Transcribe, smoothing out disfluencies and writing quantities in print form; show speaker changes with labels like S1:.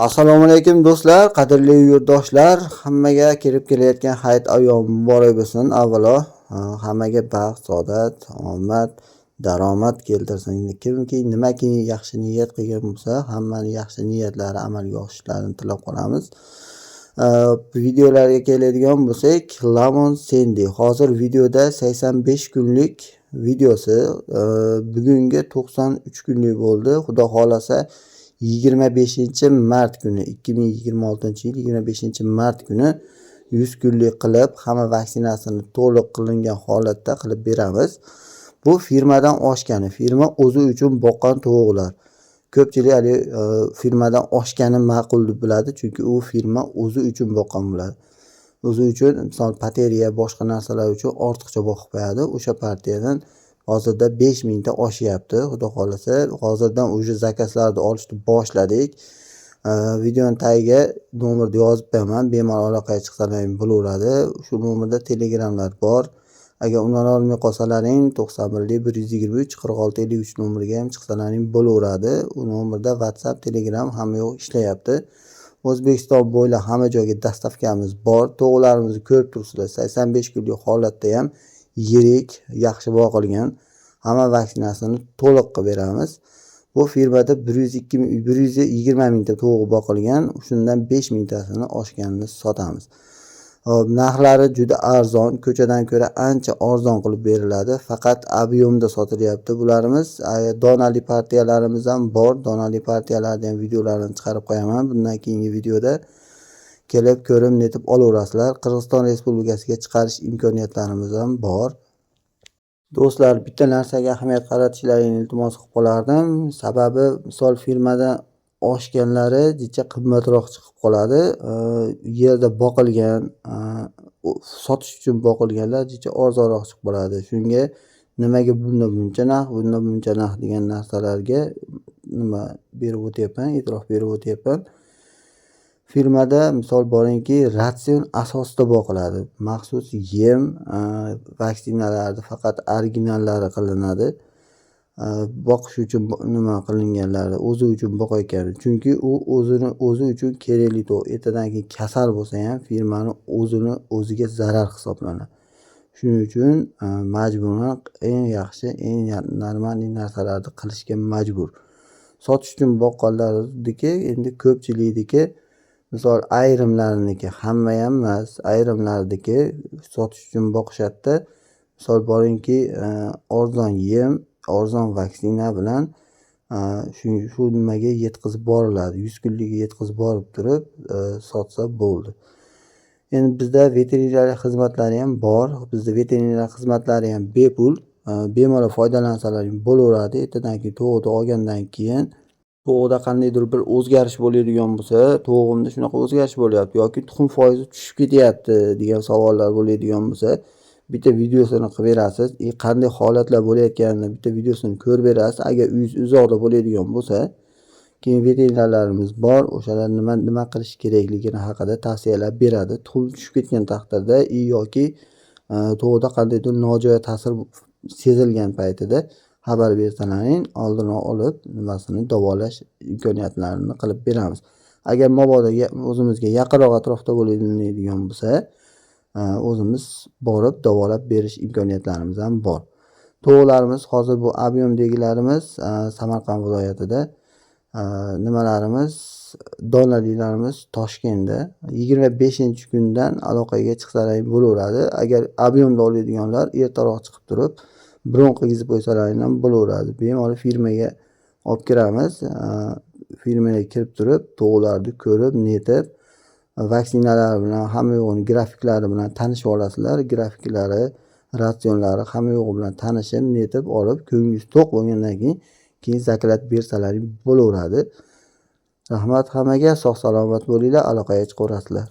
S1: Assalomu alaykum do'stlar, qadrli yurtdoshlar. Hammaga kirib kelayotgan hayit ayyomi muborak bo'lsin. Avvalo hammaga baxt, saodat, omad, daromad keltirsin. Kimki nimaki yaxshi niyat qilgan bo'lsa, hammani yaxshi niyatlari amalga oshishlarini tilab qolamiz. Videolarga keladigan bo'lsak, Lamon Sandy hozir videoda 85 kunlik videosi, bugungi 93 kunlik bo'ldi. Xudo xohlasa 25 mart kuni, 2026-yil 25 mart kuni 100 kunlik qilib, hamma vaksinasini to'liq qilingan holatda qilib beramiz. Bu firmadan oshgani, firma o'zi uchun boqqan tovuqlar. Ko'pchilik haligi firmadan oshgani ma'qul deb biladi, chunki u firma o'zi uchun boqqan bo'ladi. O'zi uchun, misol, потеря, boshqa narsalar uchun ortiqcha boqib qo'yadi. O'sha partiyadan hozirda 5000 ta oshyapti. Xudo xohlasa, hozirdan уже заказ larni olishni boshladik. Videoni tagiga nomerni yozib qo'yaman. Bemalol aloqaga chiqsalaring bo'laveradi. Shu nomerda Telegramlar bor. Agar undan olmay qolsalaring, 91 123 46 53 nomeriga ham chiqsalaring bo'laveradi. U nomerda WhatsApp, Telegram, hamma yoq ishlayapti. O'zbekiston bo'ylab hamma joyga доставка miz bor. Tovuqlarimizni ko'rib turibsizlar. 85 kunlik holatda ham yirik, yaxshi boqilgan. Hamma vaksinasini to'liq qilib beramiz. Bu firmada 102 ming, 120 mingta tovuq boqilgan. Shundan 5 mingtasini oshganini sotamiz. Hop, narxlari juda arzon, ko'chadan ko'ra ancha arzon qilib beriladi. Faqat объем da sotilyapti bularimiz. Donali partiyalarimiz ham bor. Donali partiyalarni ham videolarini chiqarib qo'yaman. Bundan keyingi videoda kelib ko'rib netib olaverasizlar. Qirg'iziston Respublikasiga chiqarish imkoniyatlarimiz ham bor. Do'stlar, bitta narsaga ahamiyat qaratishlaringni iltimos qilib qolardim. Sababi, misol, firmadan oshganlari jicha qimmatroq chiqib qoladi. Yerda boqilgan, sotish uchun boqilganlar jicha arzonroq chiqib qoladi. Shunga nimaga bunda buncha narx, bunda buncha narx degan narsalarga nima berib o'tyapman, e'tirof berib o'tyapman. Firmada, misol, boringki, ratsion asosida boqiladi. Maxsus yem, vaksinalarni faqat originallari qilinadi. Boqish uchun nima qilinganlari, o'zi uchun boqayotgani. Chunki u o'zini o'zi uchun kerakli tovuq. Ertadan keyin kasal bo'lsa ham firmani o'zini o'ziga zarar hisoblanadi. Shuning uchun majburan eng yaxshi, eng нормальный narsalarni qilishga majbur. Sotish uchun boqqanlarniki endi ko'pchilikniki, misol, ayrimlariniki, hammayam emas, ayrimlariniki sotish uchun boqishadida. Misol, boringki, arzon yem, arzon vaksina bilan shu nimaga yetkazib boriladi. 100 kunlikka yetkazib borib turib sotsa bo'ldi. Endi bizda veterinariya xizmatlari ham bor. Bizda veterinariya xizmatlari ham bepul. Bemalol foydalansalaring bo'laveradi. Ertadan keyin tovuqni olgandan keyin tovuqda qandaydir bir o'zgarish bo'ladigan bo'lsa, tovug'imda shunaqa o'zgarish bo'lyapti yoki tuxum foizi tushib ketyapti degan savollar bo'ladigan bo'lsa, bitta videosini qilib berasiz и qanday holatlar bo'layotganini bitta videosini ko'rib berasiz. Agar uyingiz uzoqda bo'ladigan bo'lsa, keyin veterinarlarimiz bor, o'shalar nima nima qilish kerakligini haqida tavsiyalar beradi. Tuxum tushib ketgan taqdirda и yoki tovuqda qandaydir nojo'ya ta'sir sezilgan paytida xabar bersalaring, oldini olib, nimasini davolash imkoniyatlarini qilib beramiz. Agar mabodo o'zimizga yaqinroq atrofda bo'ladigan bo'lsa, o'zimiz borib davolab berish imkoniyatlarimiz ham bor. Tovuqlarimiz hozir bu объем dagilarimiz Samarqand viloyatida, nimalarimiz, donalilarimiz Toshkentda. 25-kundan aloqaga chiqsalaring bo'laveradi. Agar объем da oladiganlar ertaroq chiqib turib, bron qilgizib qo'ysalaring ham bo'laveradi. Bemalol firmaga olib kiramiz. Firmaga kirib turib, tovuqlarni ko'rib, netib, vaksinalar bilan, hamma yo'g'ini grafiklari bilan tanishib olasizlar. Grafiklari, ratsionlari, hamma yo'g'i bilan tanishib, netib olib, ko'nglingiz to'q bo'lgandan keyin заклад bersalaring bo'laveradi. Rahmat hammaga, sog' salomat bo'linglar, aloqaga chiqaverasizlar.